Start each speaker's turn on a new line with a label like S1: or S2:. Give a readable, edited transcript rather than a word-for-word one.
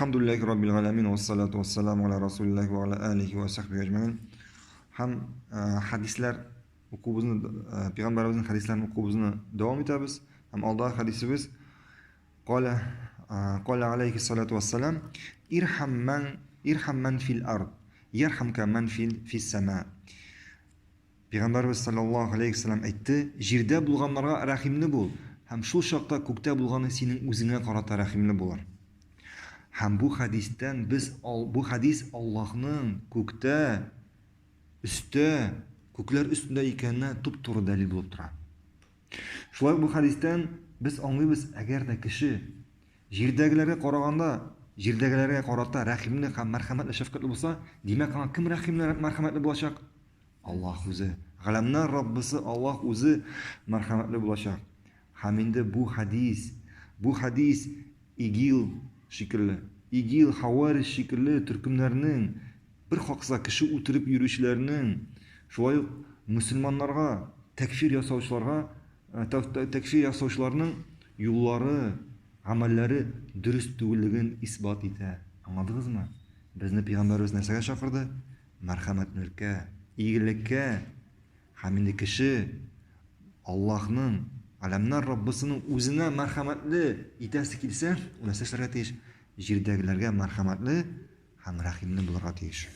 S1: Әлхәмдүлилләһи раббил галәмин вассалату вассаламу аля расулиллаһи ва аля алихи ва сахбихи әҗмәгин. Һәм хәдисләр укуыбызны, пәйгамбәребезнең хәдисләрен укуыбызны дәвам итәбез. Һәм алдагы хәдисебез Каля каля алейхи салату вассалам ирхам ман ирхам ман фил ард ярхамка ман фил фис сама. Пәйгамбәребез саллаллаһу алейхи вассалам әйтте, җирдә булганнарга рәхимле бул, һәм шул чакта күктә булганы синең үзеңә карата рәхимле булыр. Һәм бу хәдистән без бу хәдис Аллаһның күктә, өстә, күкләр өстендә икәненә туп-туры дәлил булып тора. Шулай ук бу хәдистән без аңлыйбыз, әгәр дә кеше җирдәгеләргә караганда, җирдәгеләргә карата рәхимле һәм мәрхәмәтле, шәфкатьле булса, димәк, аңа кем рәхимле, мәрхәмәтле булачак? Аллаһ үзе. Галәмнәр Раббысы Аллаһ үзе мәрхәмәтле булачак. Һәм инде бу хәдис, бу хәдис ИГИЛ шикелле, ИГИЛ, Хавариш шикелле төркемнәрнең бер хакса кеше үтереп йөрүчеләрнең, шулай ук мөселманнарга тәкфир ясаучыларга, тәкфир ясаучыларның юллары, гамәлләре дөрес түгеллеген исбат итә. Аңладыгызмы? Безне пәйгамбәребез нәрсәгә чакырды? Мәрхәмәтлелеккә, игелеккә. Һәм инде кеше Аллаһның, Галәмнәр Раббысының үзенә мәрхәмәтле итәсе килсә, ул нәрсә эшләргә тиеш? Җирдәгеләргә мәрхәмәтле һәм рәхимле булырга тиеш.